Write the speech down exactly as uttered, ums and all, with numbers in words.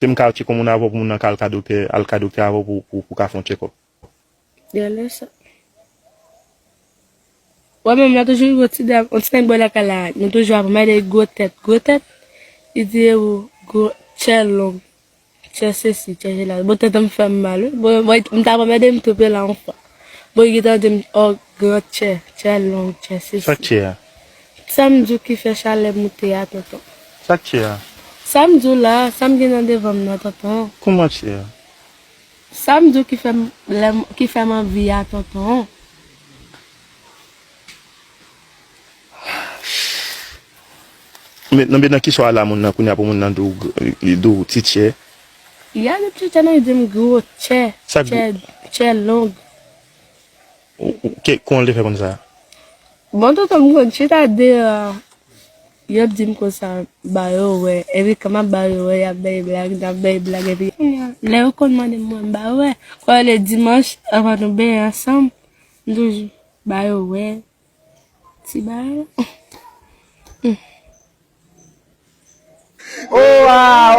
Ke m ka tcheke yon moun avè w pou moun nan ka al ka doktè, al ka doktè avè w pou, pou, pou ka fè yon tchekòp. Genlè sa. Wè menm lè toujou gwo ti dam, yon ti nèg bò lakay la, nou toujou ap mande gwo tèt, gwo tèt. Li di e ou gwo tchè long, tchè sesi, tchè sela. Bon tèt an fè m mal wi. Bon, bon, m ta pran mède m toupe la yon fwa. Bon, li gentan di m, o gran tchè, tchè long, tchè sesi. Sa k tchè a? Sa m di w ki fè chalè moute a, tonton. Sa k tchè a? Sa m di w la, sa m gen nan devan m nan, tonton. Kouman tchè a? Sa m di w ki fè m, lè m, ki fè m anvi a, tonton. Men, nan, men nan ki swa la moun nan kounye a pou moun nan di w, di w ti tchè? Ya, di tchè nan, li di m gwo tchè, tchè, tchè long. Ou, ou, ke, kòman l te fè konn sa? Bon, tonton, m konn chita deyò a. Y ap di m konsa, ba yo wè. Epi kan m ap ba yo wè, y ap bay blag, n ap bay blag. Epi kounye a, lè yo konn mande m, mwen m ba yo wè. Kòm le dimanch, anvan nou benyen ansanm, m toujou ba yo wè. Ti bagay la. Oh, ah!